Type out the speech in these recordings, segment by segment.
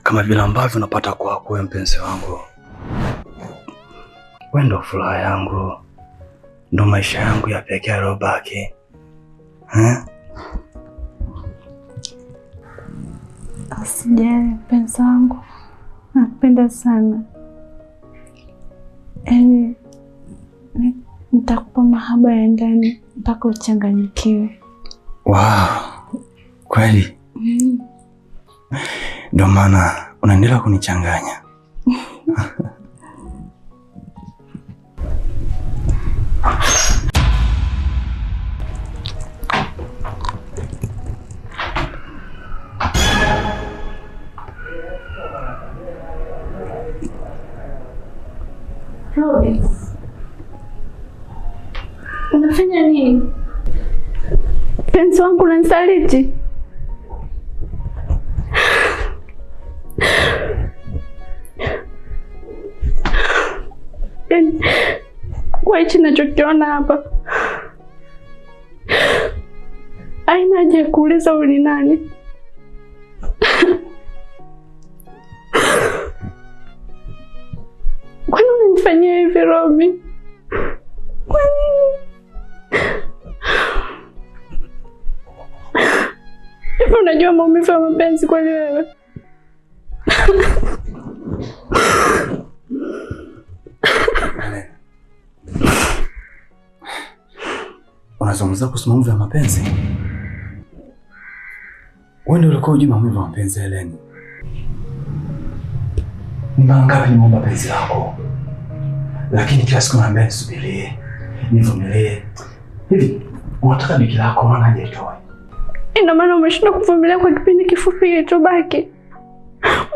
Kama vile ambavyo napata kwako wewe, mpenzi wangu. Wewe ndo furaha yangu, ndo maisha yangu ya pekee yaliyobaki. Eh? Usijali mpenzi wangu, nakupenda sana. Yaani nitakupa mahaba ya ndani mpaka uchanganyikiwe. Wow, kweli? Ndio maana unaendelea kunichanganya. Robi, unafanya nini? Mpenzi wangu unanisaliti. Yaani, kwa hichi nachokiona hapa, haina haja ya kuuliza huyu ni nani. Kwani unanifanyia hivi Robi? Kwa nini? Hivi unajua maumivu ya mapenzi kweli wewe? Helen, unazungumza kuhusu maumivu ya mapenzi? Wewe ndio ulikuwa hujui maumivu ya mapenzi, Helen. Ni mara ngapi nimeomba penzi lako, lakini kila siku naambia nisubirie, nivumilie. Hivi unataka biki lako maana hajaitoa? Ina maana umeshindwa kuvumilia kwa kipindi kifupi kilichobaki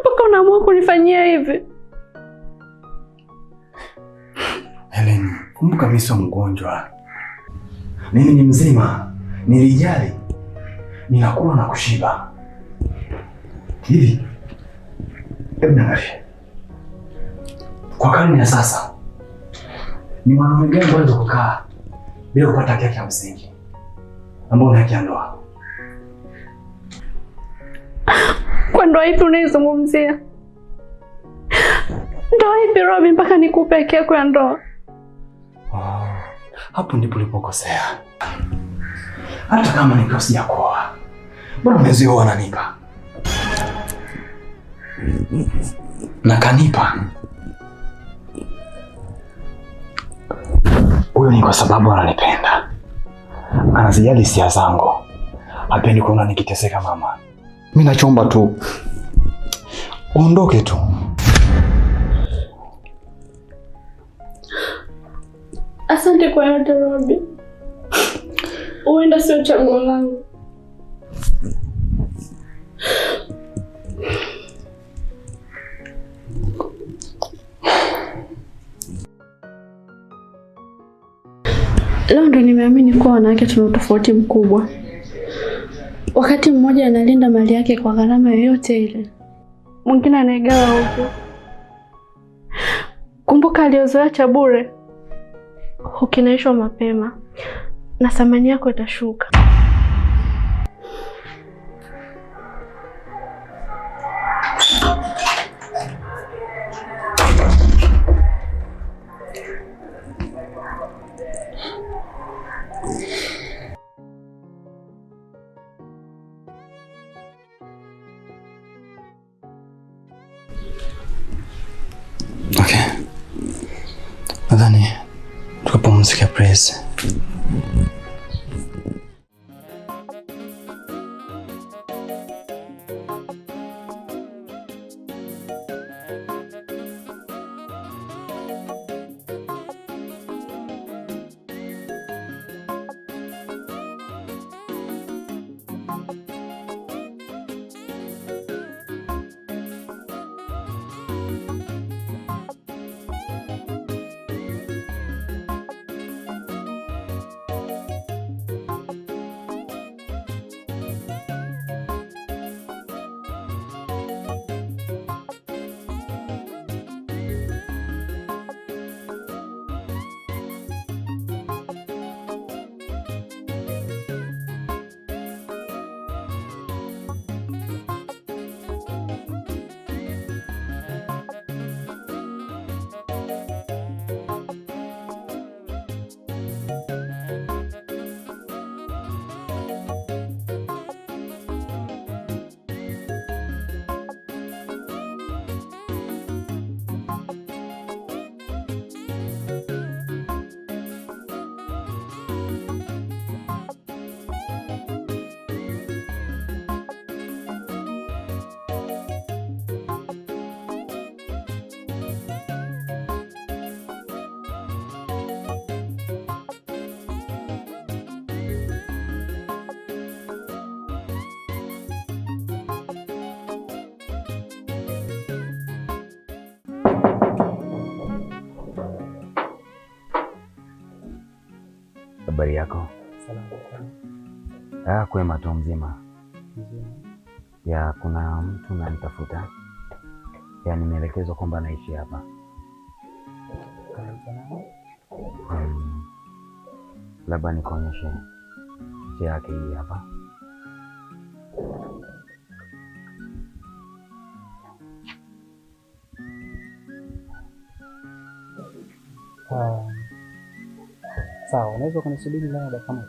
mpaka unaamua kunifanyia hivi? Helen, kumbuka mimi sio mgonjwa. Mimi ni mzima, nilijali, ninakula na kushiba. Hivi hebu niangalie, kwa karne ya sasa ni mwanaume gani anaweza kukaa bila kupata haki yake ya msingi ambayo ni haki ya ndoa? Kwa ndoa ipi unaizungumzia? Ndoa ipi Robi mpaka nikupe haki yako ya ndoa? Oh, hapo ndipo ulipokosea. Hata kama nikiwa sijakuoa, mbona mwenzio huwa ananipa na kanipa? Huyo ni kwa sababu ananipenda, anazijali hisia zangu, hapendi kuona nikiteseka. Mama, mimi nachoomba tu uondoke tu. Asante kwa yote Robi, huenda sio chaguo langu. Leo ndo nimeamini kuwa wanawake tuna utofauti mkubwa. Wakati mmoja analinda mali yake kwa gharama yoyote ile, mwingine anaigawa ovyo. Kumbuka, aliyozoea cha bure hukinaishwa mapema na thamani yako itashuka. Okay, nadhani tukapumzika please. Habari yako? Salama. Ah, kwema tu, mzima. Mzima. Ya, kuna mtu namtafuta. Ya, nimeelekezwa kwamba anaishi hapa. Kanaitwa nani? Labda nikuonyeshe picha yake hii hapa. Sawa, unaweza kunisubiri ndani ya dakika moja?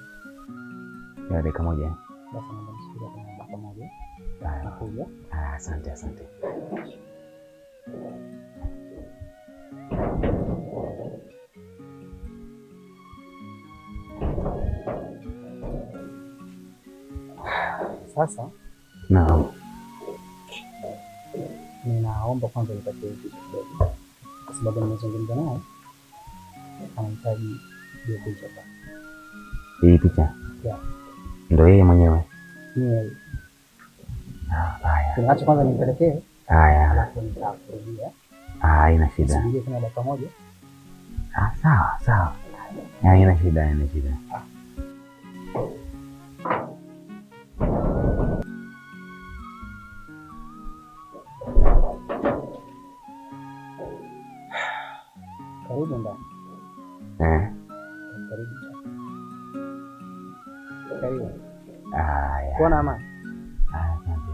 Ya, dakika moja. Basi naomba nisubiri hapa ndani ya dakika moja. Haya. Nakuja. Ah, asante, asante. Sasa Naam. ninaomba kwanza nipatie hii picha kidogo, kwa sababu nimezungumza naye, anahitaji hiyo picha hapa. Hii picha? Yeah. Ndio yeye mwenyewe? Ni yeye. Ah, haya. Acha kwanza nimpelekee. Haya. Alafu nitakurudia. Ah, haina shida. Subiria tena dakika moja. Ah, sawa, sawa. Haina shida, haina shida. Karibu ndani. Karibu. Karibu. Haya. Kuwa na amani. Asante.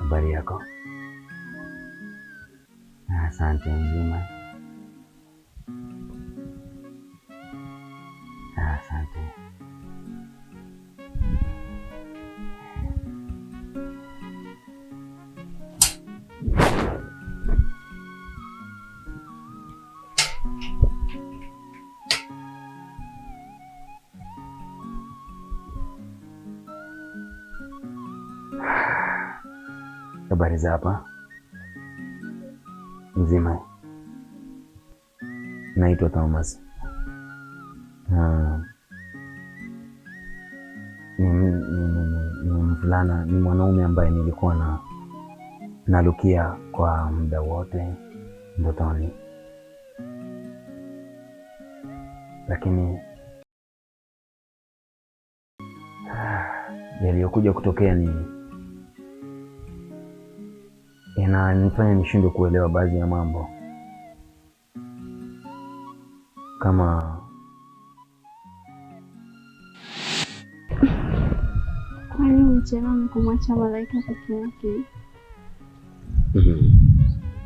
Habari yako? Asante, mzima. Asante. Habari za hapa? Mzima. Naitwa Thomas. Ni mvulana, ni mwanaume ambaye nilikuwa na nalukia kwa muda wote ndotoni, lakini yaliyokuja kutokea ni yananifanya nishindwe kuelewa baadhi ya mambo kama Kwani umechelewa kumwacha Malaika peke yake?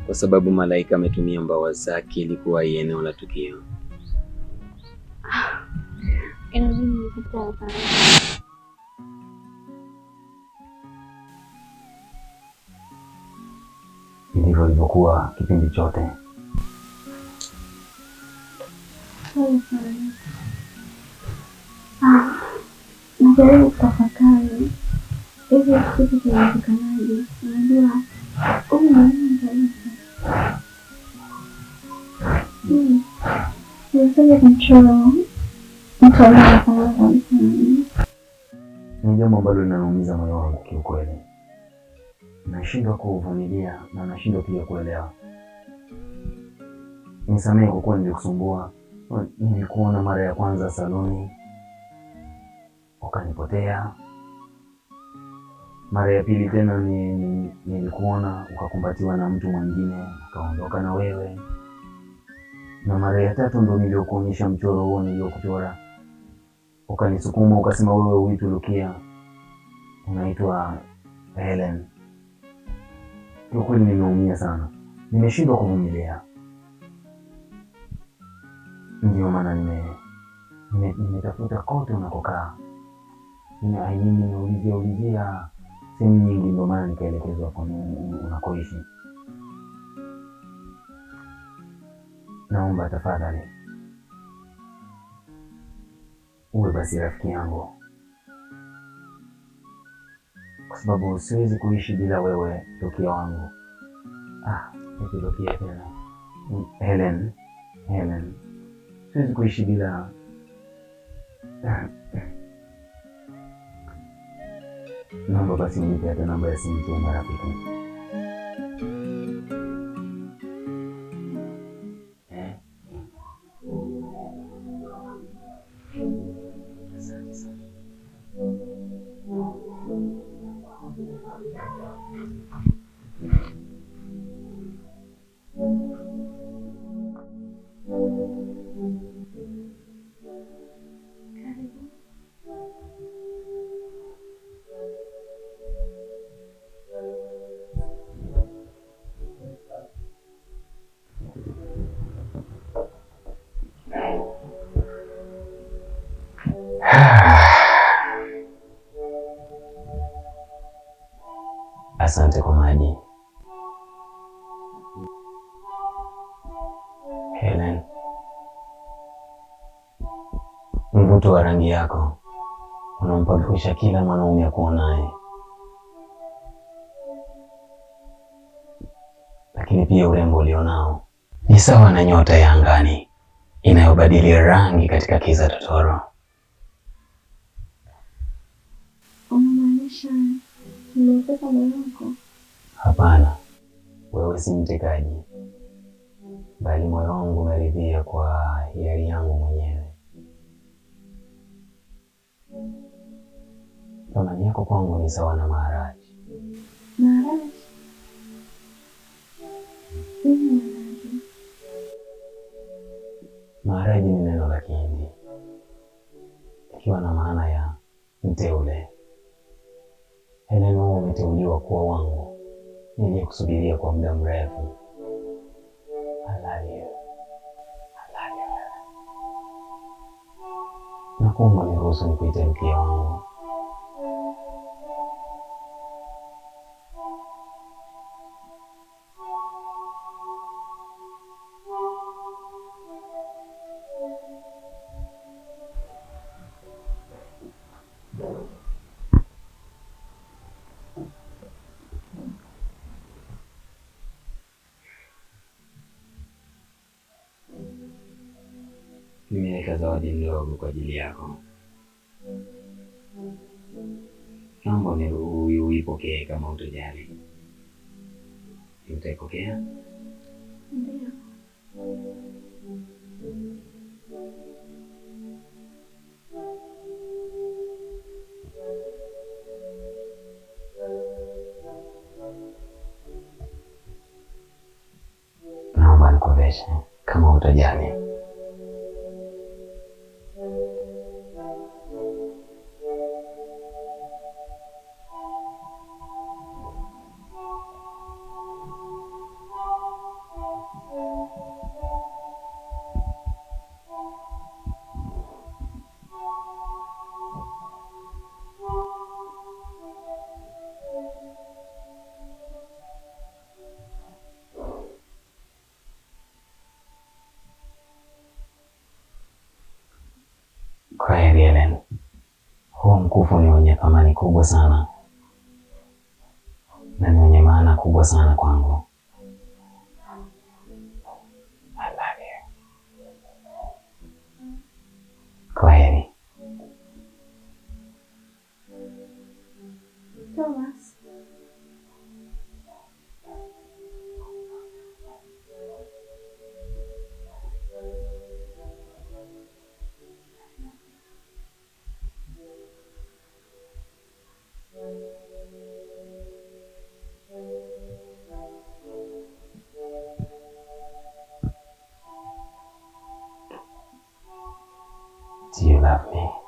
Kwa sababu Malaika ametumia mbawa zake ili kuwahi eneo la tukio. Inabidi nikupe habari. Ndivyo ilivyokuwa kipindi chote. Pole sana. Najaribu kutafakari hivi kitu kinawezekanaje? Unajua huyu ni kabisa. Niwezaje kumchora mtu anayefanana kabisa na mimi? Ni jambo ambalo linaumiza moyo wangu kiukweli. Nashindwa kuvumilia na nashindwa pia kuelewa. Nisamehe kwa kuwa nilikusumbua. Nilikuona mara ya kwanza saluni ukanipotea. Mara ya pili tena nilikuona ukakumbatiwa na mtu mwingine akaondoka na wewe, na mara ya tatu ndo niliokuonyesha mchoro huo niliokuchora, ukanisukuma ukasema wewe huitwi Lukia, unaitwa Helen. Kwa kweli nimeumia sana, nimeshindwa kuvumilia, ndio maana nimetafuta kote unakokaa, nimeulizia ulizia Sehemu nyingi, ndio maana nikaelekezwa kwa unakoishi. Naomba tafadhali uwe basi rafiki yangu, kwa sababu siwezi kuishi bila wewe, Rukia wangu. Ah, eti Rukia tena. Helen, Helen, siwezi kuishi bila. Naomba basi unipe hata namba ya simu tu, marafiki. Eh? Asante sana. Karibu. Asante kwa maji. Helen, mvuto wa rangi yako unampagawisha kila mwanaume akuonaye, lakini pia urembo ulionao ni sawa na nyota ya angani inayobadili rangi katika kiza totoro. Unamaanisha nimeuteka moyo wako? Hapana, wewe si mtekaji, bali moyo wangu umeridhia kwa hiari yangu mwenyewe. Thamani yako kwangu ni sawa na maharage. Maharage? Nini maharage? Maharage ni neno la Kihindi ikiwa na maana ya mteule. Helen, wewe umeteuliwa kuwa wangu niliyekusubiria kwa muda mrefu. I love you. I love you, Helen. Nakuomba niruhusu nikuite mke wangu. Nimeweka zawadi ndogo kwa ajili yako. Naomba uipokee kama utojali. Utaipokea? Ndio. Naomba nikuveshe kama utojali. Kwa heri Helen, huu mkufu ni wenye thamani kubwa sana na ni wenye maana kubwa sana kwangu. I love you. Kwa heri. Thomas. Do you love me?